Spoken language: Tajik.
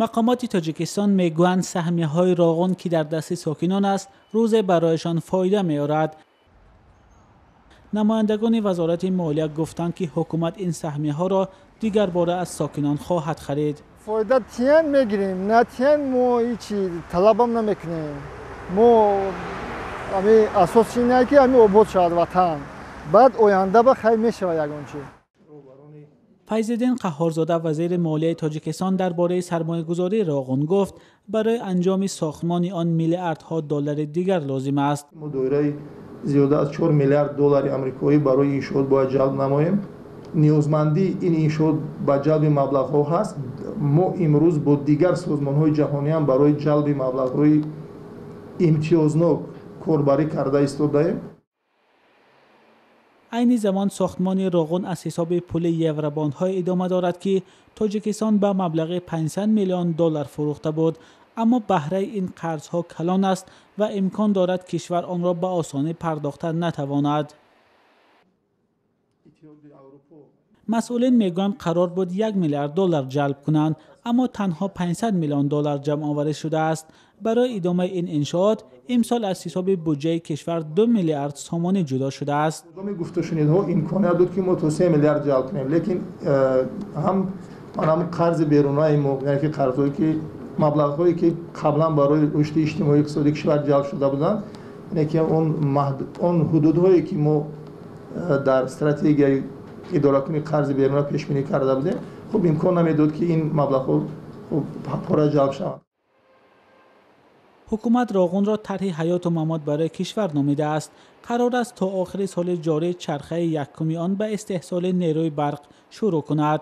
Мақомоти Тоҷикистон мегӯянд, саҳмияҳои Роғун, ки дар дасти сокинон аст, рӯзе барояшон фоида меорад. Намояндагони Вазорати молия гуфтанд, ки ҳукумат ин саҳмияҳоро дигар бора аз сокинон хоҳад харид. Фоида тиян мегирем, натиян мо ҳичи талабам намекунем. Мо ами асоси ине ки ами обод шавад ватан, баъд оянда ба хайр мешавад ягон чи. Файзиддин Қаҳҳорзода, вазири молияи Тоҷикистон, дар бораи сармоягузории Роғун гуфт, барои анҷоми сохтмони он миллиардҳо доллари дигар лозим аст. Мо доираи зиёда аз 4 миллиард доллари амрикоӣ барои иншоот бояд ҷалб намоем. Ниёзмандии ин иншоот ба ҷалби маблағҳо ҳаст. Мо имрӯз бо дигар созмонҳои ҷаҳониам барои ҷалби маблағҳои имтиёзнок корбарӣ карда истодаем. Айни замон сохтмони Роғун аз ҳисоби пули евробондҳо идома дорад, ки Тоҷикистон ба маблағи 500 миллион доллар фурӯхта буд. Аммо баҳраи ин қарзҳо калон аст ва имкон дорад кишвар онро ба осонӣ пардохта натавонад. Масъулин мегӯянд, қарор буд 1 миллиард доллар ҷалб кунанд, аммо танҳо 500 миллион доллар ҷамъоварӣ шудааст. Барои идомаи ин иншоот имсол аз ҳисоби буҷаи кишвар 2 миллиард сомонӣ ҷудо шудааст. Гуфтушунидҳо имконият буд, ки мо то 3 миллиард ҷалб кунем, лекин ҳам қарзи берунаи мо, яъне ки қарзҳое ки маблағҳое ки қаблан барои рушди иҷтимоии иқтисодии кишвар ҷалб шуда буданд, яъне ки он ҳудудҳое ки мо дар стратегияи идоракунии қарзи беруна пешбинӣ карда будем, хуб имкон намедод, ки ин маблағҳо пурра ҷалб шаванд. Ҳукумат Роғунро тарҳи ҳаёту мамот барои кишвар номидааст. Қарор аст то охири соли ҷорӣ чархаи якуми он ба истеҳсоли нерӯи барқ шурӯъ кунад.